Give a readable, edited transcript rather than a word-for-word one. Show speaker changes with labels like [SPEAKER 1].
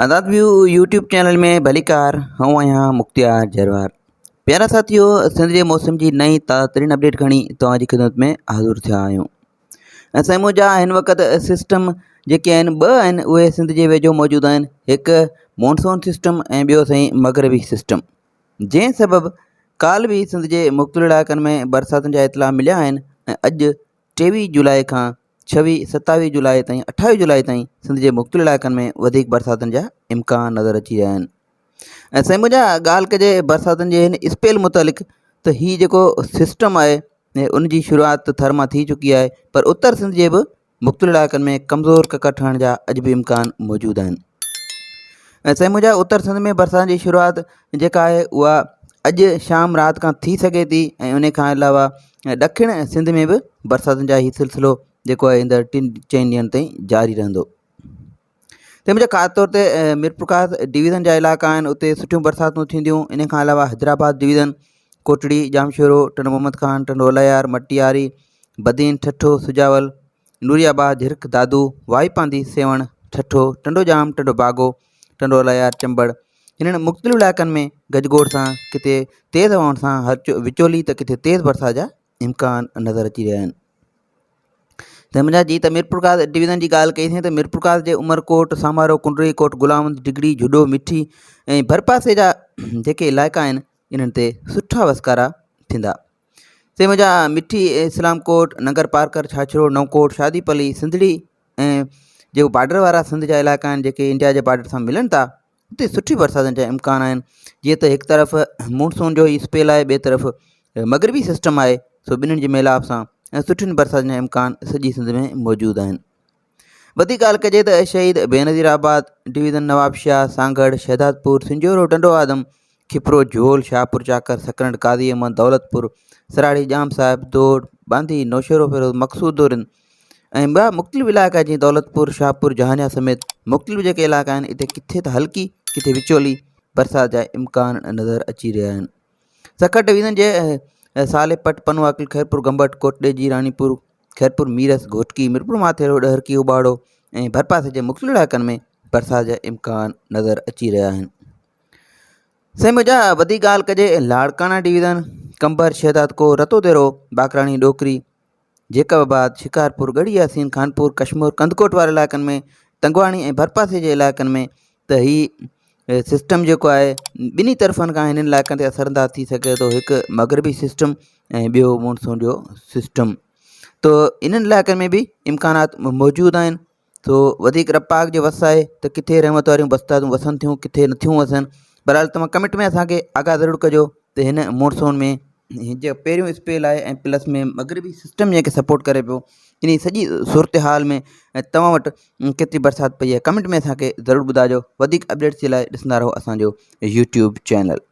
[SPEAKER 1] آزاد ويو YouTube channel ۾ ڀليڪار آئون آهيان مختيار جروار پيارا ساٿيو سنڌ جي موسم جي نئين تازه ترين اپڊيٽ کڻي توهان جي خدمت ۾ حاضر ٿيا آهيون ۽ سائين منهنجا هن وقت سسٽم جيڪي آهن ٻه آهن اهي سنڌ جي ويجهو موجود آهن هڪ مونسون سسٽم ۽ ٻيو سائين مغربي سسٽم جنهن سبب ڪالهه به سنڌ جي مختلف علائقن ۾ برساتن جا اطلاع مليا آهن ۽ اڄ 23 جولاء کان ڇويهه، ستاويهه جولاء تائين اٺاويهه جولاء تائين سنڌ جي مختلف علائقن ۾ وڌيڪ برساتن جا امڪان نظر اچي رهيا آهن ۽ سائين منهنجا ڳالهه ڪجي برساتن جي هن اسپيل متعلق ته هي جيڪو سسٽم آهي ان جي شروعات ته ٿر مان ٿي چڪي آهي پر اتر سنڌ جي به مختلف علائقن ۾ ڪمزور ڪڪر ٺهڻ جا اڄ به امڪان موجود آهن ۽ سائين منهنجا اتر سنڌ ۾ برسات جي شروعات جيڪا آهي اها اڄ شام رات کان ٿي سگهي ٿي ۽ ان کان علاوه ڏکڻ سنڌ ۾ به برساتن جا هي سلسلو جيڪو آهي ايندڙ ٽن چئن ڏينهن تائين جاري رهندو تنهن منهنجا خاص طور تي ميرپورخاص ڊويزن جا علائقا آهن اتي سٺيون برساتون ٿينديون ان کان علاوه حيدرآباد ڊويزن ڪوٽڙي ڄامشورو ٽنڊو محمد خان ٽنڊو الهيار مٽياري بدين ٺٽو سجاول نوري آباد، جھرڪ، دادو، واهي پانڌي، سيوهڻ، ٺٽو، ٽنڊو ڄام، ٽنڊو باگو، ٽنڊو الهيار، چمبڙ انهن مختلف علائقن ۾ گجگوڙ سان ڪٿي تيز هوائن سان وچولي ته ڪٿي تيز برسات جا امڪان نظر اچي رهيا آهن. ته منهنجا جي ته ميرپورخاص ڊويزن جي ڳالهه ڪئي سين ته ميرپورخاص جي عمرڪوٽ، سامارو، ڪنري، ڪوٽ غلام، ڊگهڙي، جهڏو، مٺي ۽ ڀرپاسي جا جيڪي علائقا آهن انهن تي سٺا وسڪارا ٿيندا. سي منهنجا مٺي، اسلام ڪوٽ، ننگر پارڪر، ڇاڇرو، نئون ڪوٽ، شادي پلي، سنڌڙي ۽ جيڪو بارڊر وارا سنڌ جا علائقا آهن جيڪي انڊيا جي بارڊر سان ملن ٿا اتي سٺي برساتن جا امڪان آهن جيئن ته هڪ طرف مونسون جو هي اسپيل آهي ٻئي طرف مغربي سسٽم آهي سو ٻنهين جي ميلاپ سان ۽ سٺين برساتن جا امڪان سڄي سنڌ ۾ موجود آهن وڌيڪ ڳالهه ڪجي ته شهيد بينظير آباد ڊويزن نوابشاهه، سانگهڙ، شهدادپور، سنجهورو، ٽنڊو آدم، کپرو، جهول، شاهپور چاڪر، سڪرنڊ، قاضي احمد، دولتپور، سراڙي، ڄام صاحب، دوڙ، ٻانڌي، نوشهروفيروز، مقصود دورين ۽ ٻيا مختلف علائقا جيئن دولتپور، شاهپور، جهانيا سميت مختلف جيڪي علائقا آهن اتي ڪٿي ته هلڪي ڪٿي وچولي برسات جا امڪان نظر اچي رهيا آهن. سکر ڊويزن جي صالح پٽ، پنوعاقل، خيرپور، گمبٽ، ڪوٽڏيجي، راڻيپور، خيرپور ميرس، گهوٽڪي، ميرپور ماٿيلو، ڏهرڪي، اوٻاڙو ۽ ڀرپاسي جي مختلف علائقن ۾ برسات جا امڪان نظر اچي رهيا آهن. سائين منهنجا وڌيڪ ڳالهه ڪجي لاڙڪاڻا ڊويزن، قمبر، شهدادڪوٽ، رتوديرو، باقراڻي، ڏوڪري، جيڪب آباد، شڪارپور، ڳڙهي ياسين، خانپور، ڪشمور، ڪنڌڪوٽ واري علائقن ۾ تنگواڻي ۽ ڀرپاسي جي علائقن ۾ ته هي سسٽم جيڪو آهي ٻنهي طرفن کان هنن علائقن تي اثر انداز ٿي سگهي ٿو هڪ مغربي سسٽم ۽ ٻيو مونسون جو سسٽم تو انهن علائقن ۾ به امڪانات موجود آهن تو وڌيڪ رب پاڪ جي وس آهي ته ڪٿي رحمت واريون برساتون وسن ٿيون ڪٿي نٿيون وسن بهرحال توهان ڪمينٽ ۾ اسانکي آگاهه ضرور ڪجو ته هن مونسون ۾ هي جيڪو پهريون اسپيل آهي ۽ پلس ۾ مغربي سسٽم جنهن کي سپورٽ ڪري پيو انهي سڄي صورتحال ۾ توهان وٽ ڪيتري برسات پئي آهي ڪمينٽ ۾ اسان کي ضرور ٻڌائجو وڌيڪ اپڊيٽس جي لاء ڏسندا رهو اسان جو يوٽيوب چينل.